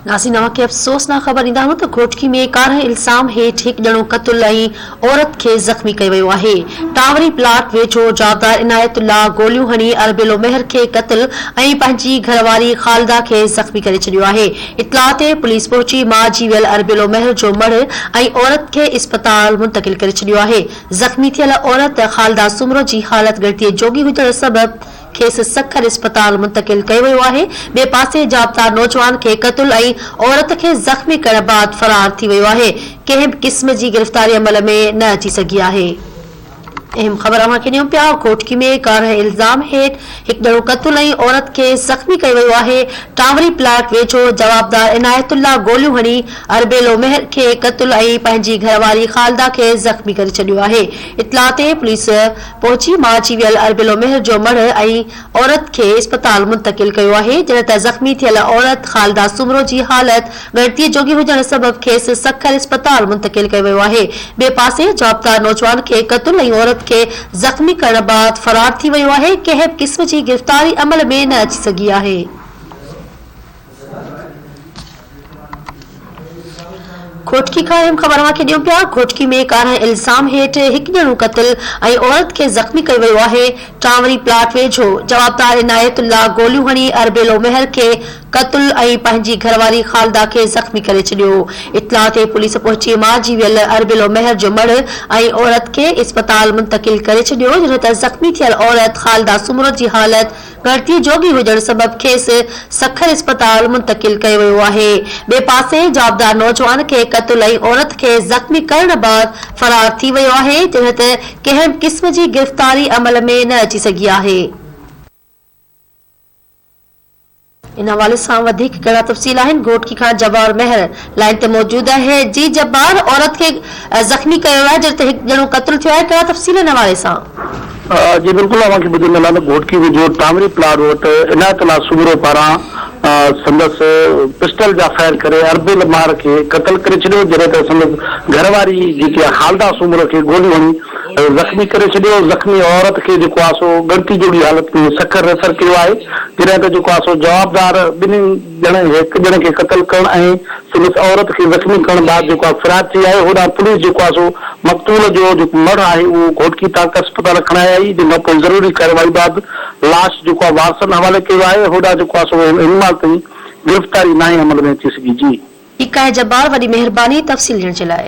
ناظرين اوهان کي افسوسناڪ خبر ڏيندا هلون ته گهوٽڪي ۾ ڪارنهن الزام هيٺ هڪ ڄڻو قتل ۽ عورت کي زخمي ڪيو ويو آهي. ٽانوري پلاٽ ويجهو جوابدار عنايت الله گوليون هڻي اربيلو مهر کي قتل ۽ پنهنجي گهرواري خالده کي زخمي ڪري ڇڏيو آهي. اطلاع تي پوليس پهچي مارجي ويل اربيلو مهر جو مڙهه ۽ عورت کي اسپتال منتقل ڪري ڇڏيو آهي. زخمي ٿيل عورت خالده سومرو جي حالت ڳڻتيء جوڳي هجڻ سبب کيس سکر اسپتال منتقل ڪيو ويو آهي، ٻئي پاسي جوابدار نوجوان کي قتل ۽ عورت کي زخمي ڪرڻ بعد فرار ٿي ويو آهي، ڪنهن به قسم جي گرفتاري عمل ۾ نه اچي سگهي آهي. اهم خبر اوهان کي ڏيون پيا گهوٽڪي ۾ ڪارنهن الزام هيٺ هڪ ڄڻو قتل ۽ عورت کي زخمي ڪيو ويو آهي، ٽانوري پلاٽ ويجهو جوابدار عنايت الله گوليون هڻي اربيلو مهر کي قتل ۽ پنهنجي گهرواري خالده کي زخمي ڪري ڇڏيو آهي، اطلاع تي پوليس پهچي مارجي ويل اربيلو مهر جو مڙهه ۽ عورت کي اسپتال منتقل ڪيو آهي، جڏهن ته زخمي ٿيل عورت خالده سومرو جي حالت ڳڻتيء جوڳي هجڻ سبب کيس سکر اسپتال منتقل ڪيو ويو آهي، ٻئي پاسي جوابدار نوجوان کي قتل ۽ عورت کي زخمي ڪرڻ بعد فرار ٿي ويو آهي، ڪنهن به قسم جي گرفتاري عمل ۾ نه اچي سگهي آهي. گهوٽڪي کان اهم خبر اوهان کي ڏيون پيا، گهوٽڪي ۾ ڪارنهن الزام هيٺ هڪ ڄڻو قتل ۽ عورت کي زخمي ڪيو ويو آهي، ٽانوري پلاٽ ويجهو جوابدار عنايت الله گوليون هڻي اربيلو مهر کي قتل ۽ پنهنجي گهرواري خالده کي زخمي ڪري ڇڏيو، اطلاع تي پوليس پهچي مارجي ويل اربيلو مهر جو مڙهه ۽ عورت کي اسپتال منتقل ڪري ڇڏيو، جڏهن ته زخمي ٿيل عورت خالده سومرو جي حالت ڳڻتي جوڳي هجڻ سبب کيس سکر اسپتال منتقل ڪيو ويو آهي. ٻئي پاسي جوابدار نوجوان کي قتل ۽ عورت کي زخمي ڪرڻ بعد فرار ٿي ويو آهي، جڏهن ته ڪنهن به قسم جي گرفتاري عمل ۾ نه اچي سگهي آهي. ان حوالي سان وڌيڪ ڪهڙا تفصيل آهن گهوٽڪي کان جبار مهر لائين تي موجود آهي جي جبار عورت کي زخمي ڪيو ويو آهي جڏهن ته هڪ ڄڻو قتل ٿيو آهي ڪهڙا تفصيل ان حوالي سان. جي بلڪل اوهان کي ٻڌائيندو هلان ته گهوٽڪي ويجهو ٽانوري پلاٽ وٽ عنايت الله سومرو پاران سندس پسٽل جا فائر ڪري اربيل ماهر کي قتل ڪري ڇڏيو جڏهن ته سندس گهر واري جيڪي خالده سومرو کي گوليون هڻي زخمي ڪري ڇڏيو زخمي عورت کي جيڪو آهي سو ڳڻتي جوڳي حالت ۾ سکر ريفر ڪيو آهي جڏهن ته جيڪو آهي سو جوابدار ٻنهي ڄڻن هڪ ڄڻي کي قتل ڪرڻ ۽ سندس عورت کي زخمي ڪرڻ بعد جيڪو آهي فرار ٿي آيو هوڏانهن پوليس جيڪو آهي سو مقتول جو جيڪو مڙهه آهي اهو گهوٽڪي تاڪ اسپتال کڻائي آئي جنهن کان پوء ضروري ڪارروائي بعد لاش جيڪو آهي وارثن حوالي ڪيو آهي هوڏانهن جيڪو آهي سو هن مهل تائين گرفتاري ناهي عمل ۾ اچي سگهي جي. ٺيڪ آهي جبار وڏي مهرباني تفصيل ڏيڻ جي لاء.